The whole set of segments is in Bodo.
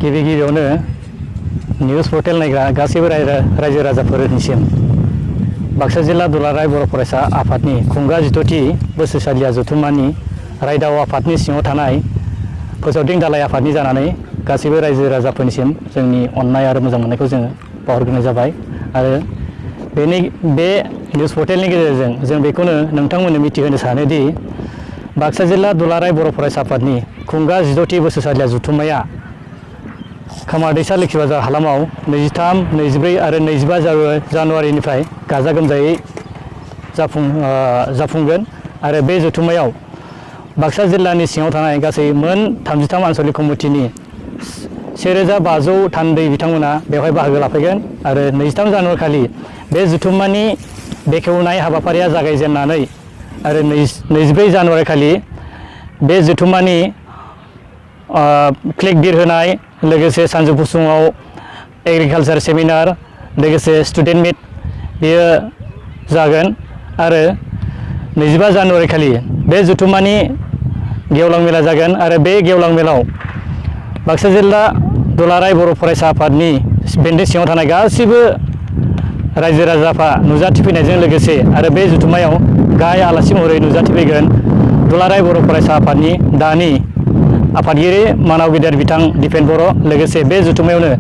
गिबियावनो निउज पर्टेल नायग्रा गासैबो रायजो राजाफोरनिसिम बाक्सा जिल्ला दुलाराय बर' फरायसा आफादनि खुंगा 14थि बोसोरसालिया जथुम्मानि रायदाव आफादनि सिङाव थानाय फोसावदिं दालाय आफादनि जानानै गासैबो रायजो राजाफोरनिसिम जोंनि अननाय आरो मोजां मोननायखौ जोङो बावहरग्रोनाय जाबाय। आरो बे निउज पर्टेलनि गेजेरजों जों बेखौनो नोंथांमोननो मिथिहोनो सानोदि बाक्सा जिल्ला दुलाराय बर' फरायसा आफादनि खुंगा 14थि बोसोरसालिया जथुम्माया खामारदैसा लोखि बाजार हालामाव 23, 24 आरो 25 जानुवारिनिफ्राय गाजा गोमजायै जाफुंगोन। आरो बे जथुम्मायाव बाक्सा जिल्लानि सिङाव थानाय गासै मोन 33 आनसलिक कमिटिनि 1500 थान्दै बिथांमोना बेवहाय बाहागो लाफैगोन। आरो 23 जानुवारि खालि बे जथुम्मानि बेखेवनाय हाबाफारिया जागायजेननानै आरो 24 जानुवारि खालि बे जथुम्मानि फ्लेग बिरहोनाय लोगोसे सानजौफु समाव एग्रिकालचार सेमिनार लोगोसे स्टुडेन्ट मिट बेयो जागोन। आरो 25 जानुवारि खालि बे जथुम्मानि गेवलां मेला जागोन। आरो बे गेवलां मेलाव बाक्सा जिल्ला दुलाराय बर' फरायसा आफादनि बेन्दों सिङाव थानाय गासिबो रायजो राजाफ्रा नुजाथिफैनायजों लोगोसे आरो बे जथुम्मायाव गाहाय आलासि महरै नुजाथिफैगोन दुलाराय बर' फरायसा आफादनि दानि आफादगिरि मानाव गेदेर बिथां दिपेन बर'। लोगोसे बे जथुम्मायावनो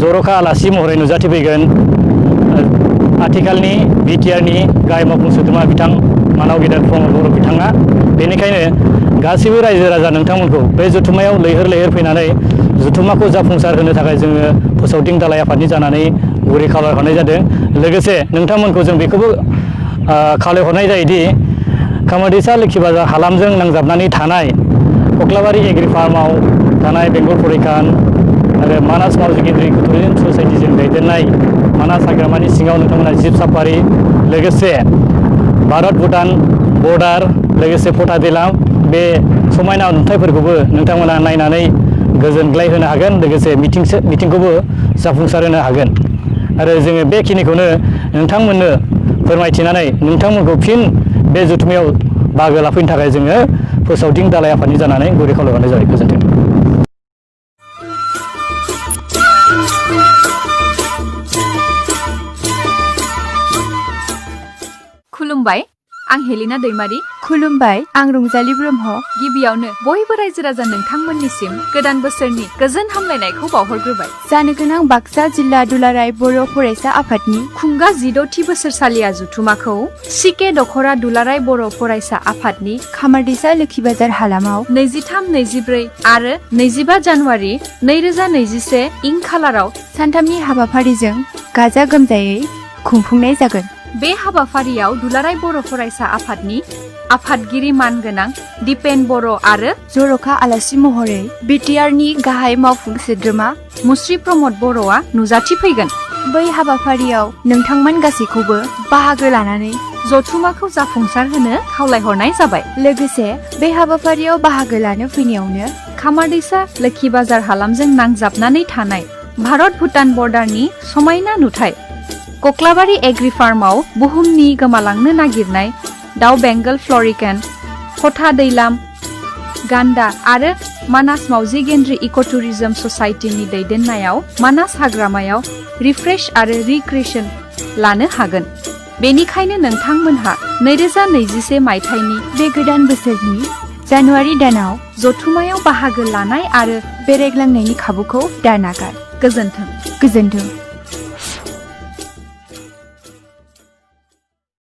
जर'खा आलासि महरै नुजाथिफैगोन आथिखालनि बिटिआरनि गाहाय मावफुं सोद्रोमा बिथां मानाव गेदेर प्रमद बर' बिथाङा। बेनिखायनो गासैबो रायजो राजा नोंथांमोनखौ बे जथुम्मायाव लैहोर फैनानै जथुम्माखौ जाफुंसार होनो थाखाय जोङो फोसावदिं दालाय आफादनि जानानै गुरै खावलायहरनाय जादों। लोगोसे नोंथांमोनखौ जों बेखौबो खावलायहरनाय जायोदि खामारदैसा लोखि बाजार हालामजों नांजाबनानै थानाय कक्लाबारि एग्रि फार्माव थानाय बेंगल फरिखान आरो मानास मावजि गेन्द्रि टुरिजम ससाइटिजों दैदेननाय मानास हाग्रामानि सिङाव नोंथांमोना जिब साफारि लोगोसे भारत भुटान बर्डार लोगोसे फथा दैलां बे समायना नुथायफोरखौबो नोंथांमोना नायनानै गोजोनग्लाय होनो हागोन। लोगोसे मिटिंखौबो जाफुंसार होनो हागोन। आरो जोङो बेखिनिखौनो नोंथांमोननो फोरमायथिनानै नोंथांमोनखौ फिन बे जथुम्मायाव बाहागो लाफैनो थाखाय जोङो फोसावदिं दालाय आफादनि जानानै गुरै खावलायहरनाय जाबाय। गोजोन्थों। खुलुमबाय, आं हेलिना दैमारि। खुलुमबाय, आं रंजालि ब्रह्म। गिबियावनो बयबो रायजो राजा नोंथांमोननिसिम गोदान बोसोरनि गोजोन हामलायनायखौ बावहरग्रोबाय। जानो गोनां बाक्सा जिल्ला दुलाराय बर' फरायसा आफादनि खुंगा 16थि बोसोरसालिया जथुम्माखौ सिके दख'रा दुलाराय बर' फरायसा आफादनि खामारदैसा लोखि बाजार हालामाव 23, 24 आरो 25 जानुवारि 2021 इं खालाराव सानथामनि हाबाफारिजों गाजा गोमजायै खुंफुंनाय जागोन। बे हाबाफारियाव दुलाराय बर' फरायसा आफादनि आफादगिरि मानगोनां दिपेन बर' आरो जर'खा आलासि महरै बिटिआरनि गाहाय मावफुं सोद्रोमा मुस्रि प्रमद बर'आ नुजाथिफैगोन। बै हाबाफारियाव नोंथांमोन गासैखौबो बाहागो लानानै जथुम्माखौ जाफुंसार होनो खावलायहरनाय जाबाय। लोगोसे बे हाबाफारियाव बाहागो लानो फैनायावनो खामारदैसा लोखि बाजार हालामजों नांजाबनानै थानाय भारत भुटान बर्डारनि समायना नुथाय, कक्लाबारि एग्रि फार्माव बुहुमनि गोमालांनो नागिरनाय दाउ बेंगल फ्लरिकेन, फथा दैलाम गान्दा आरो मानास मावजि गेन्द्रि इक' टुरिजम ससाइटिनि दैदेननायाव मानास हाग्रामायाव रिफ्रेश आरो रिक्रिएशन लानो हागोन। बेनिखायनो नोंथांमोनहा 2021 मायथाइनि बे गोदान बोसोरनि जानुवारि दानाव जथुम्मायाव बाहागो लानाय आरो बेरायग्लांनायनि खाबुखौ दानागार। गोजोन्थों। गोजोन्थों।